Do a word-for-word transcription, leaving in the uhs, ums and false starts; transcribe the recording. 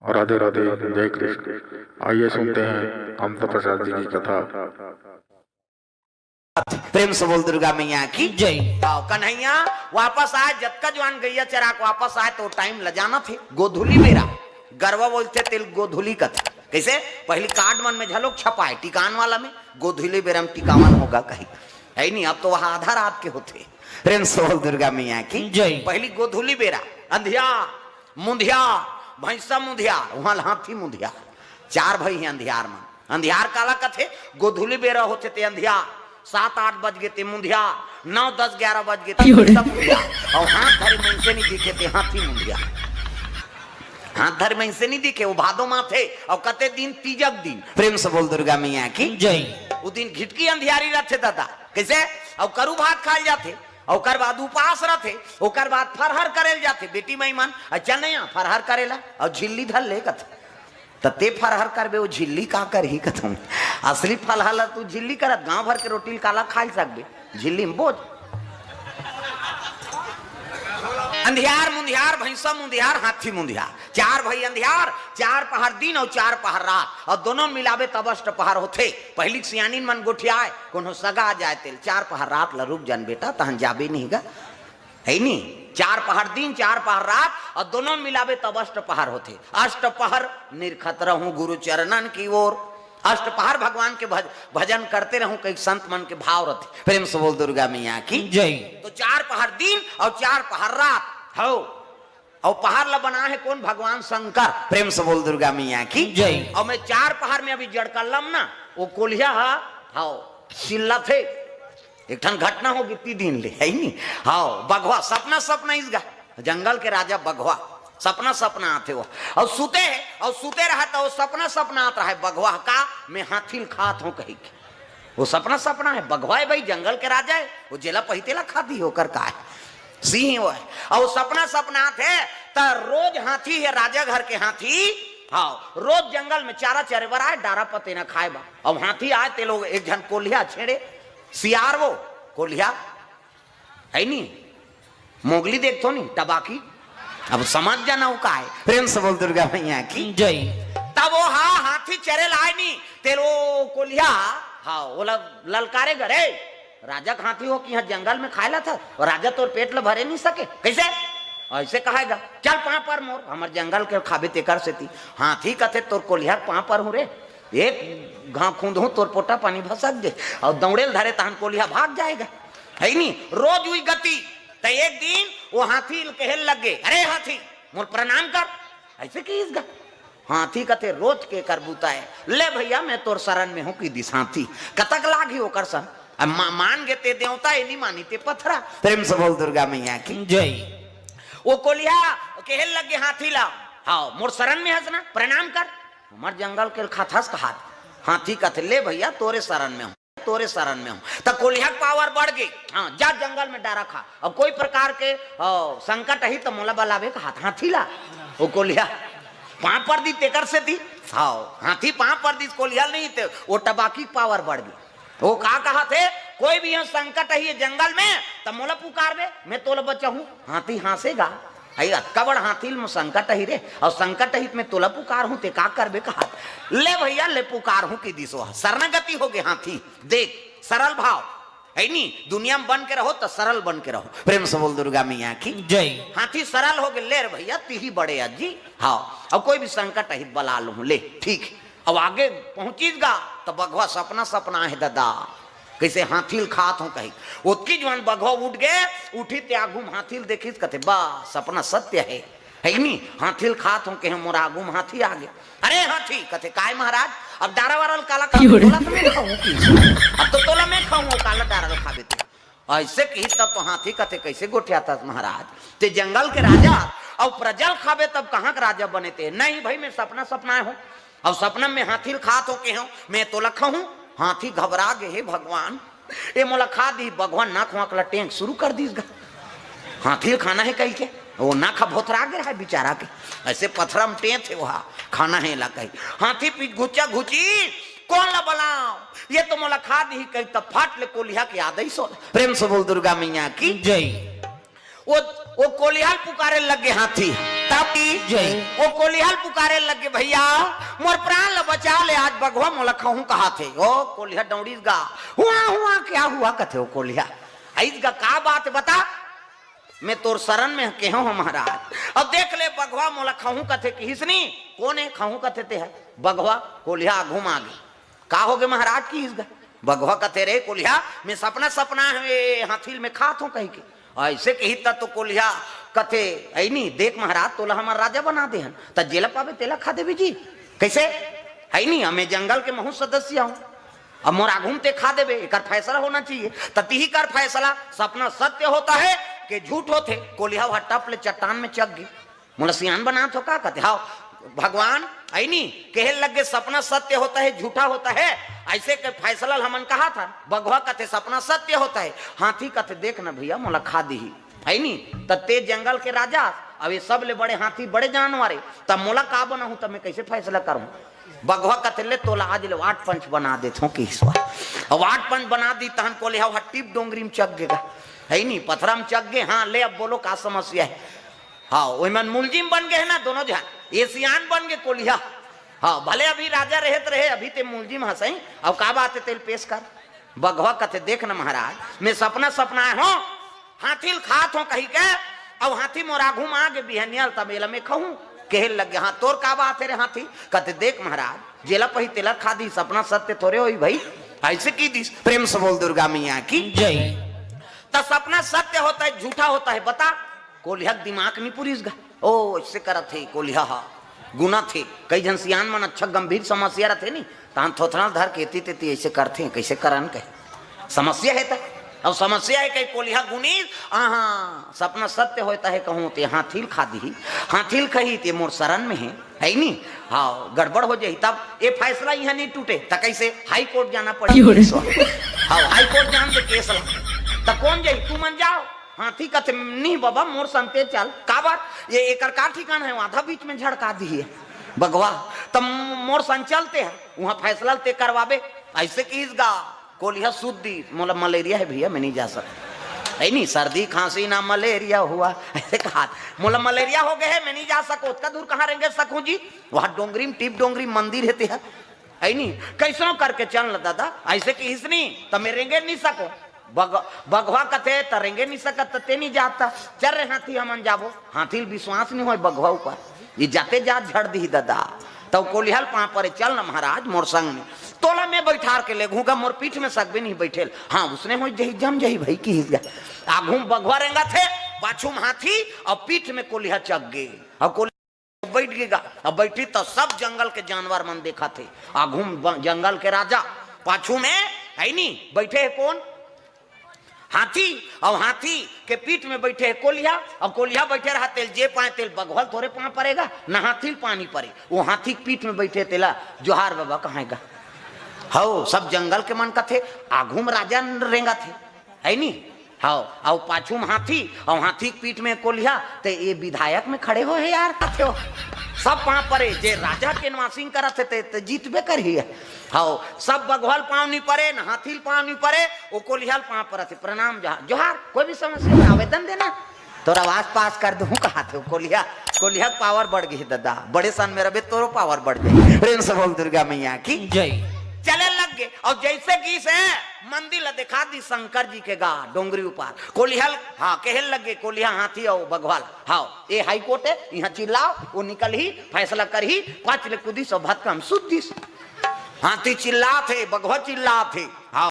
राधे राधे, जय कृष्ण। आइए सुनते हैं ममता प्रसाद जी की कथा। प्रेम से बोल दुर्गा मैया की। जय। आओ कन्हैया, वापस आए, जतका जुवान गैया चरा के वापस आए त टाइम ल जाना थे। गोधुली बेरा, गरवा बोलथे तेला गोधुली कथे। कइसे? पहिली कार्ड मन में घलोक छपाय, टिकान वाला में, गोधुली बेरा में टिकावन होगा कही। हे नहीं, अब तो वह आधा रात के होथे। प्रेम से बोल दुर्गा मैया की। जय। पहिली गोधुली बेरा, अंधियार, मुंधियार, भैंसा मुंधियार, उहाँ ल हाथी मुंधियार। चार भई हे अंधियार मन। अंधियार काला कथे? गोधुली बेरा होथे ते अंधियार, सात आठ बज गे ते मुंधियार, नौ दस ग्यारह बज गे ते भैंसा मुंधियार, अउ हाथ धरे मइनसे नहीं दिखे ते हाथी मुंधियार। हाथ धरे मइनसे नहीं दिखे, वो भादो माथे, अउ कते दिन? तीजक दिन। प्रेम से बोल दुर्गा मैया की। जय। उ दिन घिटकी अंधियारी रथे दादा। कइसे? अउ करू भात खाय जाथे, ओकर बाद उपास रथे, ओकर बाद फरहर करे ल जाथे। बेटी माई मन, "अच्छा नहीं, फरहर करे ला, अउ झिल्ली धर ले," कथे। त ते फरहर करबे, वो झिल्ली का करही कथों। असली फलहा ला तू झिल्ली करत, गांव भर के रोटी ल काला खाय सकबे, झिल्ली में बोझ। अंधियार मुंधियार, भैंसा मुंधियार, हाथी मुंधियार, चार भई अंधियार, चार पहर दिन अउ चार पहर रात, अउ दोनों मिलाबे तब अष्ट पहर होथे। पहिली के सियानिन मन गोठियाय, कोनो सगा आ जाय तेला, "चार पहर रात ल रुक जान बेटा, तहन जाबे नहीं गा।" हे नी? चार पहर दिन, चार पहर रात, अउ दोनों मिलाबे तब अष्ट पहर होथे। अष्ट पहर निरखत रहूं गुरु चरणन की ओर। अष्ट पहर भगवान के भज-, भजन करते रहूं, कई संत मन के भाव रथे। प्रेम से बोल दुर्गा मैया की। जय। तो चार पहर दिन अउ चार पहर रात, हव। अउ पहर ल बनाय हे कोन? भगवान शंकर। प्रेम से बोल दुर्गा मैया की। जय। अउ मैं चार पहर में अभी जड़कल्लम ना, वो कोलिहा ह, हव, चिल्लाथे। एक ठन घटना हो गे ती दिन ले, हे नी? हव, बघवा सपना सपनाइस गा, जंगल के राजा बघवा सपना सपनाथे वो। अउ सुते हे, अउ सुते रहय त वो सपना सपनात रहय बघवा का, "मैं हाथी ल खात हूं," कहिके। वो सपना सपना हे, बघवा हे भई, जंगल के राजा हे, वो जेला पही तेला खा दिही, ओकर का हे? सिंह वो हे। अउ सपना सपनात हे, त रोज हाथी हे, राजा घर के हाथी, हव, रोज जंगल में चारा चरे बर आय, डारा पतेना खाय बर। अउ हाथी आय, ते लोग एक झन कोलिहा छेड़े, सियार वो, कोलिहा, हे नी? मोगली देखथो नी, टबाकी। अब समझ जाना वो का हे। प्रेम से बोल दुर्गा मैया की। जय। तब वो हा, हाथी चरे ल आय नी, तेला वो कोलिहा, हव, ओला ललकारे गा, "रे, राजा के हाथी हो कि इहाँ जंगल में खाय ला था, अउ राजा तोर पेट ल भरे नहीं सके, कइसे?" अइसे कहय गा, "चल पांव पर मोर, हमर जंगल के खाबे तेकर सेती।" हाथी कथे, "तोर कोलिहा के पांव पर हूं रे, एक घांव खूंदहूं तोर पोटा पानी भसक दे," अउ दौड़े ल धरे तहन कोलिहा भाग जाय गा। हे नी? रोज उही गति। त एक दिन वो हाथी ल कहे ल लग गे, "अरे हाथी, मोर प्रणाम कर।" अइसे कहिस गा। हाथी कथे, "रोज के कर बूता हे, ले भइया, मैं तोर सरन में हूं," कहि दिस हाथी। कतक लागही ओकर सन? अब मा-, मान गे ते देवता, ए नी मानी ते पथरा। प्रेम से बोल दुर्गा मैया की। जय। वो कोलिहा कहे ल लग गे हाथी ला, "हव, मोर सरन में हस ना, प्रणाम कर।" "हमर जंगल के खाथस कहात।" हाथी कथे, "ले भइया, तोरे सरन में हूं, तोरे सरन में हूं।" त कोलिहा के पावर बढ़ गे। हां, जा जंगल में डारा खा। अब कोई प्रकार के, अ, संकट अही त मोला बलाबे कहात हाथी ला। वो कोलिहा पांव पर दिस तेकर सेती। हव, हाथी पांव पर दिस, कोलिहा नहीं ते, वो टबाकी के पावर बढ़ गे। वो का कहाथे, "कोई भी इहाँ संकट अही जंगल में, त मोला पुकारबे, मैं तोला बचाहूं।" हाथी हांसे गा, "अई अतका बड़ हाथी ल मोर संकट अही रे, अउ संकट अही त मैं तोला पुकारहूं, ते का करबे?" कहात, "ले भइया, ले पुकारहूं," कहि दिस वो ह। शरणागति हो गे हाथी। देख, सरल भाव, हे नी? दुनिया में बन के रहो त सरल बन के रहो। प्रेम से बोल दुर्गा मैया की। जय। हाथी सरल हो गे, "ले रे भइया, तिही बड़े अजी, हव, अउ कोई भी संकट अही त बला लूहूं, ले, ठीक हे।" अब आगे पहुंचिस गा, त बघवा सपना सपनाय हे ददा, कइसे हाथी ल खात हूं कही। ओतकी जुवार बघवा उठ गे, उठिस ते आगू म हाथी ल देखिस, कथे, "बा, सपना सत्य हे, हे नी? हाथी ल खात हूं कहे, मोर आगू म हाथी आ गे।" "अरे हाथी," कथे, "काय महाराज, अब डारा वारा ल काला खाबे, तोला त मैं खाहूं कि, अब तो तोला मैं खाहूं, काला डारा ल खाबे ते।" अइसे कहिस तब तो हाथी कथे, "कइसे गोठियाथस महाराज? ते जंगल के राजा, अउ प्रजा ल खाबे तब कहां के राजा बने ते?" "नहीं भई, मैं सपना सपनाय हूं, अउ सपना में हाथी ल खात हूं कहे हूं, मैं तोला खाहूं।" हाथी घबरा गे, "हे भगवान, ए मोला खा दिही।" बघवा नाक वाक ल टेंक शुरू कर दिस गा। हाथी ल खाना हे कहिके, वो नाक ह भोथरा गे रहय बिचारा के, अइसे पथरा म टेंक हे, वो हा खाना हे ला कही। हाथी पीछू घुच्चा घुची, "कोन ला बलाव? ये तो मोला खा दिही," कही, तब फट ले कोलिहा के याद अइस ओला। प्रेम से बोल दुर्गा मैया की। जय। वो ओ कोलिहा ल पुकारे लग गे हाथी। तब जय। ओ कोलिहा ल पुकारे लग गे, "भैया, मोर प्राण ल बचा ले, आज बघवा मोला खहूं कहाथे।" ओ कोलिहा डौड़िस गा, "हुआ, हुआ, क्या हुआ?" कथे ओ कोलिहा। "अइस गा, का बात हे, बता।" "मैं तोर सरन में केहेंव महाराज।" "अब देख ले, बघवा मोला खहूं कथे," किहिस नी। "कोन हे खहूं कथे ते ह?" बघवा। कोलिहा आघू म आगे। "का होगे महाराज?" किहिस गा। बघवा कथे, "रे कोलिहा, मैं सपना सपनाए हंव, ए हाथी ल मैं खात हंव," कहिके। अइसे किहिस त तो कोलिहा कथे, "अइ नी, देख महाराज, तोला हमर राजा बना दे हन, त जेला पाबे तेला खा देबे जी।" "कइसे?" "अइ नी, मैं जंगल के महूं सदस्य हंव, अब मोर आघू म ते खा देबे, एकर फैसला होना चाहिए।" "त तिही कर फैसला, सपना सत्य होता है कि झूठ होथे?" कोलिहा ह टप ले चट्टान में चघ गे। "मोला सियान बनात हो का?" कथे, "हव भगवान, अइ नी, कहे लग गे सपना सत्य होता है, झूठा होता है, अइसे के फैसला ल हमन कहाथन।" बघवा कथे, "सपना सत्य होता है।" हाथी कथे, "देख न भैया, मोला खा दिही, अइ नी, त ते जंगल के राजा, अब ये सब ले बड़े हाथी, बड़े जानवर हे, त मोला का बनाहूं, त मैं कइसे फैसला करहूं?" बघवा कथे, "ले तोला आज ले वाट पंच बना देथंव," किहिस गा। अब वाट पंच बना दिस तहन कोलिहा ह टिप डोंगरी म चघ गे गा, अइ नी, पथरा म चघ गे। "हां, ले अब बोलो का समस्या हे?" हां, ओमन मुलजिम बन गे हे ना दोनों झन, ये सियान बन गे कोलिहा। हां, भले अभी राजा रहे त रहे, अभी ते मुलजिम हस, अउ का बात हे, तेला पेश कर। बघवा कथे, "देख न महाराज, मैं सपना सपनाए हंव, हाथी ल खात हंव कहिके, अउ हाथी मोर आघू म आगे बिहनिया ल, तब एला मैं खहूं।" कहे लग गे, "हां, तोर का बात हे रे हाथी?" कथे, "देख महाराज, जेला पाही तेला खा दिही, सपना सत्य थोरे होही भई।" अइसे किहिस गा। प्रेम से बोल दुर्गा मैया की जय। त सपना सत्य होता है, झूठा होता है, बता। कोलिहा के दिमाग नी पुरिस गा। ओ, अइसे करत हे कोलिहा ह, गुनत हे। कई झन सियान मन अच्छा गंभीर समस्या रथे नी, तहन थोथना धर के एती तेती अइसे करथे, कइसे करन कहे। समस्या हे त, अब समस्या हे कहि कोलिहा गुनिस, आहा, सपना सत्य होता है कहूं ते हाथी ल खा दिही, हाथी ल खही ते मोर सरन में हे, हे नी? हां, गड़बड़ हो जाही, तब ये फैसला इहां नी टूटे, त कइसे हाई कोर्ट जाना पड़ही। हां, हाई कोर्ट जान दे केस ला, त कोन जाही? तुमन जाव। हाथी कथे, "नहीं बाबा, मोर संग ते चल।" "काबर?" "ये एकर का ठिकाना हे, आधा बीच में झड़का दिही बघवा, त मोर संग चल ते ह, उहां फैसला ते करवाबे।" अइसे किहिस गा। कोलिहा सूत दिस, "मोला मलेरिया हे भैया, मैं नहीं जा सकंव।" हे नी, सर्दी खांसी ना मलेरिया हुआ, अइसे कहाथे, "मोला मलेरिया हो गे हे, मैं नहीं जा सकंव।" "ओतका दूर कहां रेंगे सकहूं जी?" "वहां डोंगरी म, टिप डोंगरी म मंदिर हे ते ह।" हे नी, "कइसनो करके चल न दादा।" अइसे किहिस नी, "त मैं रेंगे नहीं सकंव।" बघ-, बघवा कथे, "त रेंगे नहीं सकत, त ते नहीं जात।" "चल रे हाथी, हमन जाबो।" हाथी ल विश्वास नहीं होय बघवा ऊपर, ये जाते जात झड़ दिही ददा। तब कोलिहा ल पांव परे, "चल न महाराज मोर संग में, तोला मैं बइठार के लेगहूं गा, मोर पीठ में सकबे नहीं बइठे ल।" "हां, उसने हो जही, जम जही भई," किहिस गा। आघू म बघवा रेंगत हे, पाछू म हाथी, अउ पीठ में कोलिहा चघ गे। अउ कोलिहा बइठ गे गा। अब बइठिस त सब जंगल के जानवर मन देखत हे। आघू म ब-, जंगल के राजा, पाछू में, हे नी, बइठे हे कोन? हाथी। अउ हाथी के पीठ में बइठे हे कोलिहा। अउ कोलिहा बइठे रहा, तेला जे पाय तेला, बघवा ल थोरे पांव परे गा, न हाथी ल पांव परे। ओ हाथी के पीठ में बइठे तेला जोहार बाबा कहाय गा। हव, सब जंगल के मन कथे, आघू म राजा रेंगत हे, हे नी? हव, अउ पाछू म हाथी, अउ हाथी के पीठ में कोलिहा, ते ये विधायक में खड़े हो हे यार, कथे हो। सब पांव परे, जे राजा के नवासिंग करत हे, ते, ते जीतबे करही। हव, सब बघवा ल पांव नहीं परे, न हाथी ल पांव नहीं परे, ओ कोलिहा ल पांव परत हे, "प्रणाम, जोहार, जोहार, कोई भी समस्या में आवेदन देना, तोर आवास पास कर दूं," कहाथे ओ कोलिहा। कोलिहा के पावर बढ़ गे हे ददा, बड़े सन में रबे तोरो पावर बढ़ जाही। प्रेम से बोल दुर्गा मैया की जय। चले लग गे, अउ जइसे गिस हे मंदिर ल देखा दिस शंकर जी के गा डोंगरी ऊपर। कोलिहा ल, हां, कहे लग गे कोलिहा, हाथी अउ बघवा ल, "हां, ये हाई कोर्ट हे, इहां चिल्लाव, ओ निकलही, फैसला करही।" पांच ले कूदिस अउ भतका म सूत दिस। हाथी चिल्लात हे, बघवा चिल्लात हे, हां।